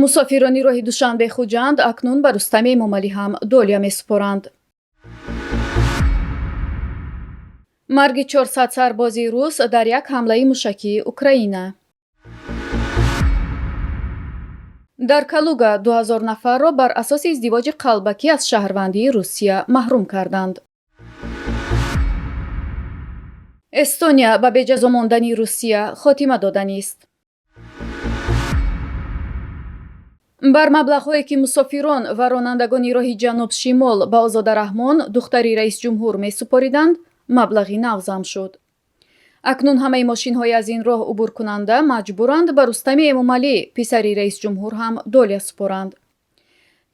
Мусофирони роҳи Душанбе-Хуҷанд акнун ба Рустами Эмомалӣ ҳам долия месупоранд. Марги 400 сарбози рус дар як ҳамлаи мушакии Украина. Дар Калуга 2000 нафарро бар асоси издивоҷи қалбакӣ аз шаҳрвандии Русия маҳрум карданд. Эстония ба беҷазо мондани Русия хотима доданист. Бар маблағҳое, ки мусофирон ва ронандагони роҳи ҷануб-шимол ба Озода Раҳмон, духтари раисҷумҳур, месупориданд, маблағи нав зам шуд. Акнун ҳамаи мошинҳои аз ин роҳ убуркунанда маҷбуранд ба Рустами Эмомалӣ, писари раисҷумҳур, ҳам долия супоранд.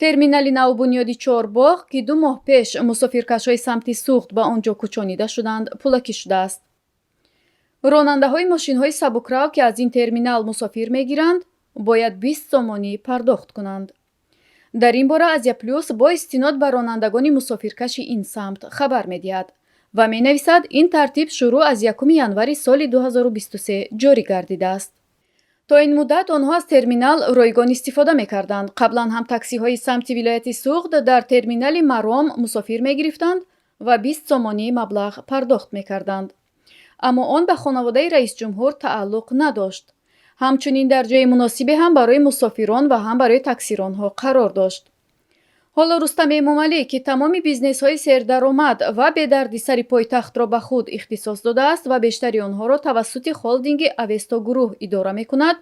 Терминали навбунёди Чорбоғ, ки 2 моҳ пеш мусофиркашҳои самти Суғд ба он ҷо кӯчонида шуданд, пулакӣ шудааст. Ронандаҳои мошинҳои сабукрав, ки аз ин терминал мусофир мегиранд, бояд 20 сомонӣ пардохт кунанд. Дар ин бора Азия Плюс бо истинод ба ронандагони мусофиркаши ин самт хабар медиҳад ва менависад, ин тартиб шурӯъ аз 1 январи соли 2023 ҷорӣ гардидааст. То ин муддат онҳо аз терминал ройгон истифода мекарданд. Қаблан ҳам таксиҳои самти вилояти Суғд дар терминали Маром мусофир мегирифтанд ва 20 сомонӣ маблағ пардохт мекарданд. Аммо он ба хонаводаи раисҷумҳур тааллуқ надошт. Ҳамчунин дар ҷои муносибе ҳам барои мусофирон ва ҳам барои таксиронҳо қарор дошт. Ҳоло Рустам Эмомалӣ, ки тамоми бизнесҳои сердаромад ва бедардисари пойтахтро ба худ ихтисос додааст ва бештари онҳоро тавассути холдинги Авесто гурӯҳ идора мекунад,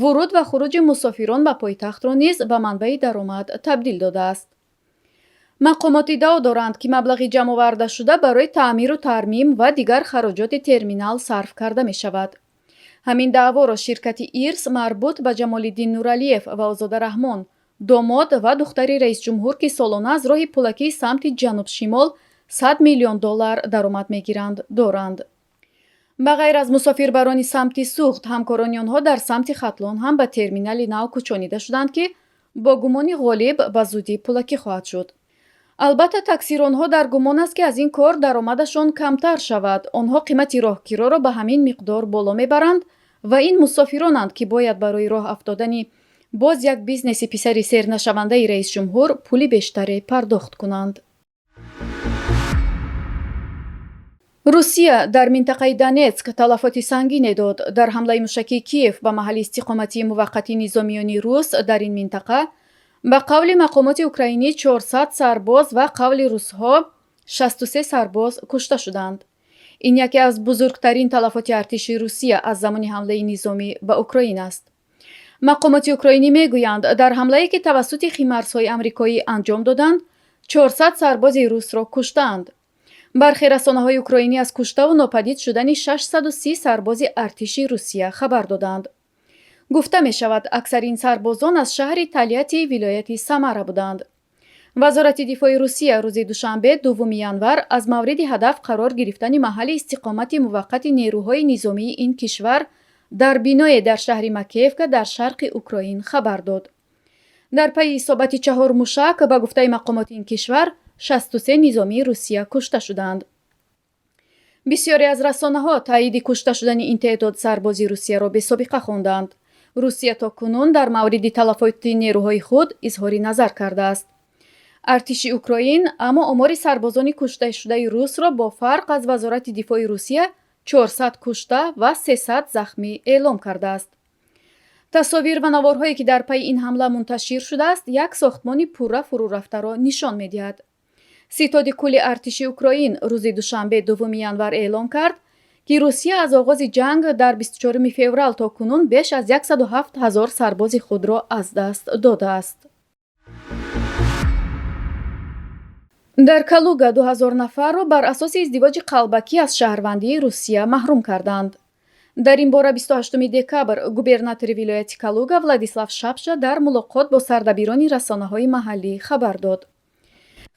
вуруд ва хуруҷи мусофирон ба пойтахтро низ ба манбаи даромад табдил додааст. Мақомот иддао доранд, ки маблағи ҷамъовардашуда барои таъмиру тармим ва дигар хароҷоти терминал сарф карда мешавад. Ҳамин даъворо ширкати Ирс марбут ба Ҷамолиддин Нуралиев ва Озода Раҳмон, домод ва духтари раисҷумҳур, ки солона аз роҳи пулакии самти ҷануб-шимол 100 миллион доллар даромад мегиранд, доранд. Ба ғайр аз мусофирбарони самти Суғд, ҳамкорони онҳо дар самти Хатлон ҳам ба терминали нав кӯчонида шуданд, ки бо гумони ғолиб ба зудӣ пулакӣ хоҳад шуд. Албатта, таксиронҳо дар гумон аст, ки аз ин кор даромадашон камтар шавад. Онҳо қимати роҳкироро ба ҳамин миқдор боло мебаранд ва ин мусофиронанд, ки бояд барои роҳ афтодани боз як бизнеси писари сернашавандаи раисҷумҳур пули бештаре пардохт кунанд. Русия дар минтақаи Донетск талафоти сангине дод. Дар ҳамлаи мушакии Киев ба маҳалли истиқоматии муваққатии низомиёни рус дар ин минтақа, ба қавли мақомоти украинӣ 400 сарбоз ва қавли русҳо 63 сарбоз кушта шуданд. Ин яке аз бузургтарин талафоти артиши Русия аз замони ҳамлаи низомӣ ба Украин аст. Мақомоти украинӣ мегӯянд, дар ҳамлае, ки тавассути химарсҳои амрикоӣ анҷом доданд, 400 сарбози русро куштаанд. Бархе расонаҳои украинӣ аз куштаву нопадид шудани 630 сарбози артиши Русия хабар доданд. Гуфта мешавад, аксари ин сарбозон аз шаҳри Тольятти вилояти Самара буданд. Вазорати дифои Русия рӯзи душанбе, 2 январ, аз мавриди ҳадаф қарор гирифтани маҳалли истиқомати муваққати нерӯҳои низомии ин кишвар дар биное дар шаҳри Макеевка дар шарқи Украин хабар дод. Дар пайи исобати 4 мушак, ба гуфтаи мақомоти ин кишвар, 63 низомии Русия кушта шуданд. Бисёре аз расонаҳо таъйиди кушта шудани ин теъдод сарбози Русияро бесобиқа хонданд. Русия то кунун дар мавриди талафоти нерӯҳои худ изҳори назар кардааст. Артиши Украин аммо омори сарбозони кушташудаи русро бо фарқ аз Вазорати дифои Русия 400 кушта ва 300 захмӣ эълом кардааст. Тасовир ва наворҳое, ки дар пайи ин ҳамла мунташир шудааст, як сохтмони пурра фурӯрафтаро нишон медиҳад. Ситоди кулли артиши Украин рӯзи душанбе, 2 январ, эълом кард, ки Русия аз оғози ҷанг дар 24 феврал то кунун беш аз 107 ҳазор сарбози худро аз даст додааст. Дар Калуга 2000 нафарро бар асоси издивоҷи қалбакӣ аз шаҳрвандии Русия маҳрум карданд. Дар ин бора 28 декабр губернатори вилояти Калуга Владислав Шапша дар мулоқот бо сардабирони расонаҳои маҳаллӣ хабар дод.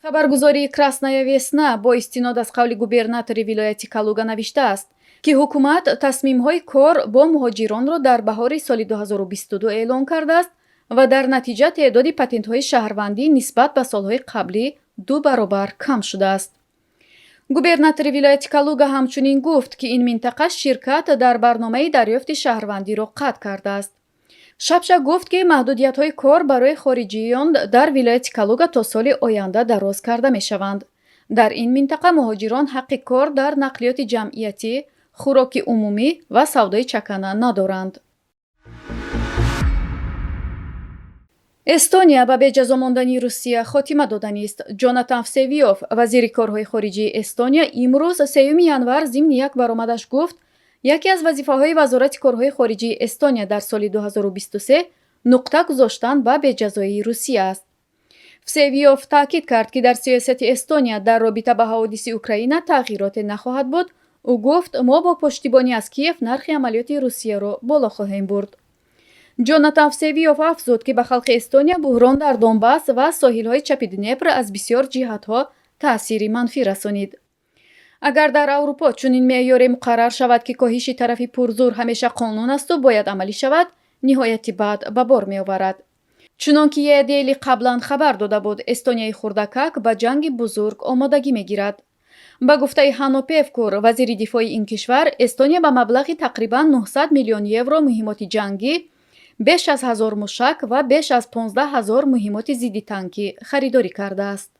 Хабаргузории Красная Весна бо истинод аз қавли губернатори вилояти Калуга навиштааст, ки ҳукумат тасмимҳои кор бо муҳоҷиронро дар баҳори соли 2022 эълон кардааст ва дар натиҷа теъдоди патентҳои шаҳрвандӣ нисбат ба солҳои қаблӣ 2 баробар кам шудааст. Губернатори вилояти Калуга ҳамчунин гуфт, ки ин минтақа ширкат дар барномаи дарёфти шаҳрвандиро қатъ кардааст. Шапша гуфт, ки маҳдудиятҳои кор барои хориҷиён дар вилояти Калуга то соли оянда дароз карда мешаванд. Дар ин минтақа муҳоҷирон ҳаққи кор дар нақлиёти ҷамъиятӣ, хӯроки умумӣ ва савдои чакана надоранд. Эстония ба беҷазо мондани Русия хотима доданист. Ҷонатан Всевиов, вазири корҳои хориҷии Эстония, имрӯз, 3 январ, зимни як баромадаш гуфт, яке аз вазифаҳои Вазорати корҳои хориҷии Эстония дар соли 2023 нуқта гузоштан ба беҷазоии Русия аст. Всевиов таъкид кард, ки дар сиёсати Эстония дар робита ба ҳаводиси Украина тағйироте нахоҳад буд. Ӯ гуфт, мо бо пуштибонӣ аз Киев нархи амалиёти Русияро боло хоҳем бурд. Ҷонатан Всевиов афзуд, ки ба халқи Эстония буҳрон дар Донбасс ва соҳилҳои чапи Днепр аз бисёр ҷиҳатҳо таъсири манфӣ расонид. Агар дар Аврупо чунин меъёре муқаррар шавад, ки коҳиши тарафи пурзур ҳамеша қонун асту бояд амалӣ шавад, ниҳояти бад ба бор меоварад. Чунон ки EADaily қаблан хабар дода буд, Эстонияи хурдакак ба ҷанги бузург омодагӣ мегирад. Ба гуфтаи Ҳанно Певкур, вазири дифои ин кишвар, Эстония ба маблағи тақрибан 900 миллион евро муҳиммоти ҷангӣ, беш аз 1000 мушак ва беш аз 15 000 муҳиммоти зидди танкӣ харидорӣ кардааст.